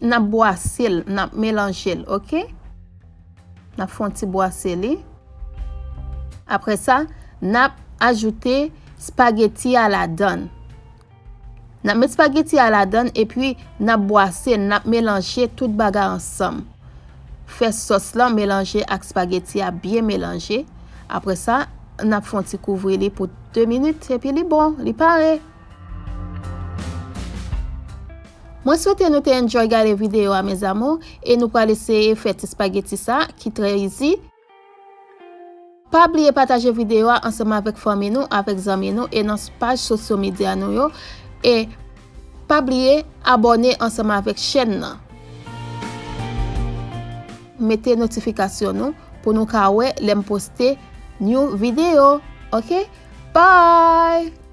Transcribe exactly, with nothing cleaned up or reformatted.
N ap bwase l, n ap melanje l, oke? N ap fè yon ti bwase li. Apre sa, n ap ajoute spageti a ladan l. N ap met spageti a ladan l epi n ap bwase l, n ap melanje tout bagay ansanm. Fè sòs lan melanje ak spageti a byen melanje. Apre sa, n ap fè yon ti kouvri li pou de minit epi li bon, li pare. Mwen swete nou te enjoy gade videyo a, mes amours, e nou pral eseye fè ti spageti sa ki trè easy. Pa bliye pataje videyo a ansanm avèk fanmi nou, avèk zanmi nou e nan paj sosyo medya nou yo. E pa bliye abòne ansanm avèk chèn nan. Mete notifikasyon nou pou nou ka wè lè m poste new videyo. Oke? Bye!